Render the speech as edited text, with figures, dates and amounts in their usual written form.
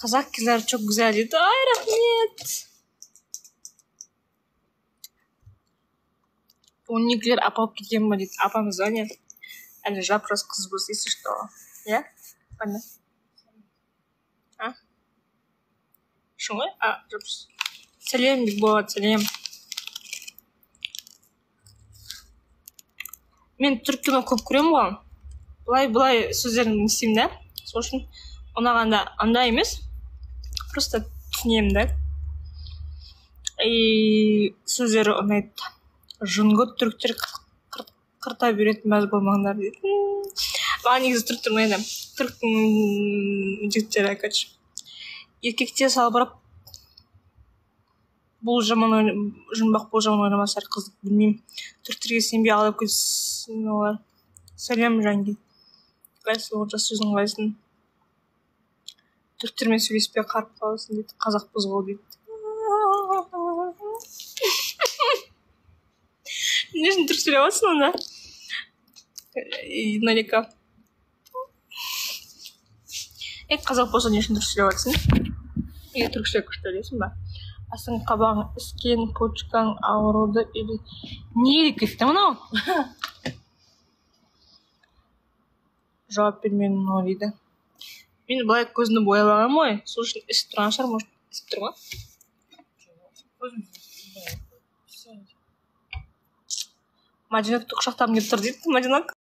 Қазақ қыздары çok güzel дейді. Ай, рахмет. 12-лер апа болып кеткен ба дейді. Апамыз ба, не? Әлі жап жас қызбыз, если что. Иә, қандай, а шын ғой, а жап. Сәлем, Бекболат, сәлем. Мен түрік кино көп көремін ғой, былай былай сөздерін не істеймін да, сол үшін ұнағанда андай емес, просто түсінемін да, и сөздері ұнайды. Жынғы түріктер қырта беретін, мәз болмаңдар дейді. Маған негізі түріктер ұнайды, түріктің жігіттері. Короче, еркекте салбырап, бұл жаман жұмбақ, бұл жаман ойнамас әр қыз. Білмеймін, түріктерге сенбей, алдап кетсін олар. Сәлем, Жанги, қалайсың? Олжас, өзің қалайсың? Түріктермен сөйлеспей, қарып қаласың дейді. Қазақпыз ғой дейді. Не үшін түрік сөйлеп жатрсың онда, Налика? Е, қазақ болса, не үшін түрік сөйлеп жатрсың? Неге түрікше күшті ойлайсың ба? Асың қабағың іскен, почкаң ауырды или не деп кетті мынау? Жауап бермедім ғой дейді. Мен былай көзімді бояп алғанмын ғой, сол үшін ісіп тұрған шығар, может, ісіп тұр ма? Көзім. Мадинакты құшақтағым келіп тұр дейді. Мадинак.